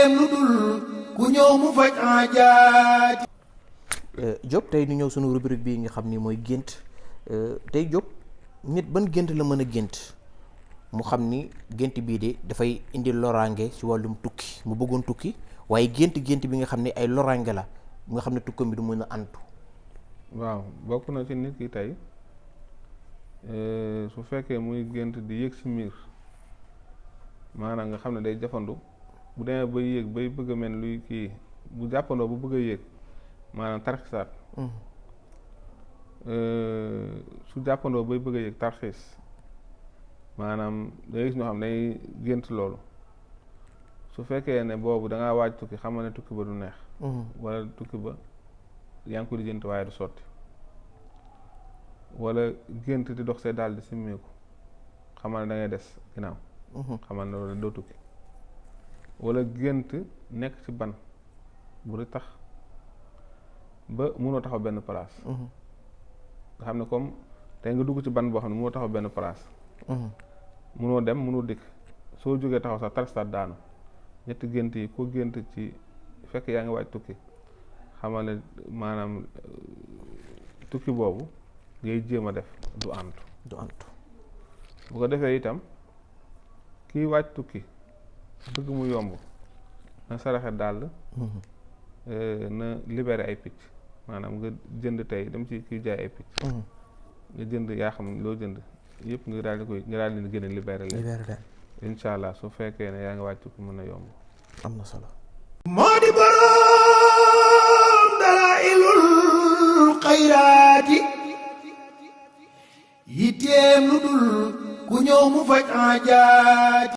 yitteem lu dul ku ñëw mu faj aajaati. Diop tey ñu ñëw sunu rubrique bi nga xam ni mooy gént tey Diop nit ban gént la mën a gént mu xam ni gént bii de dafay indi loraange ci wàllum tukki mu bëggoon tukki waaye gént bi nga xam ne ay loraange la nga xam ne tukkam bi du mën a antu. waaw bokk na ci nit ki tey su fekkee muy gént di yéeg ci miir maanaam nga xam ne day jafandu bu demee bay yéeg bay bëgg a mel luy kii bu jàppandoo bu bëgg a yéeg maanaam tarxisaat su jàppandoo bay bëgg a yéeg tarxiis maanaam day gis ñoo xam ne day gént loolu su fekkee ne boobu da ngaa waaj tukki xam nga ne tukki ba du neex wala tukki ba yaa ngi ko lijjanti waaye du sotti wala gént di dox see daal di simmeeku xamal ne da ngay des ginnaaw xamal ne loolu doo tukki wala gént nekk ci ban bu di tax ba mënoo taxaw benn place nga xam ne comme tey nga dugg ci ban boo xam ne mënoo taxaw benn place mënoo dem mënoo dikk soo jógee taxaw sax tarstaat daanu ñetti gént yi ko gént ci fekk yaa ngi waaj tukki xamal ne maanaam tukki boobu ngay jéem a def du antu bu ko defee itam kiy waaj tukki bëgg mu yomb na saraxe dàll na libéré ay picc maanaam nga jënd tey dem ci kiy jaay ay picc nga jënd yaa xam loo jënd yëpp nga daal di gën a libéré leen incha allah su fekkee ne yaa ngi waaj tukki mën na yomb. am na solo. moo di boroom dalaa'ilul xayraati yitteem lu dul ku ñëw mu faj aajaati.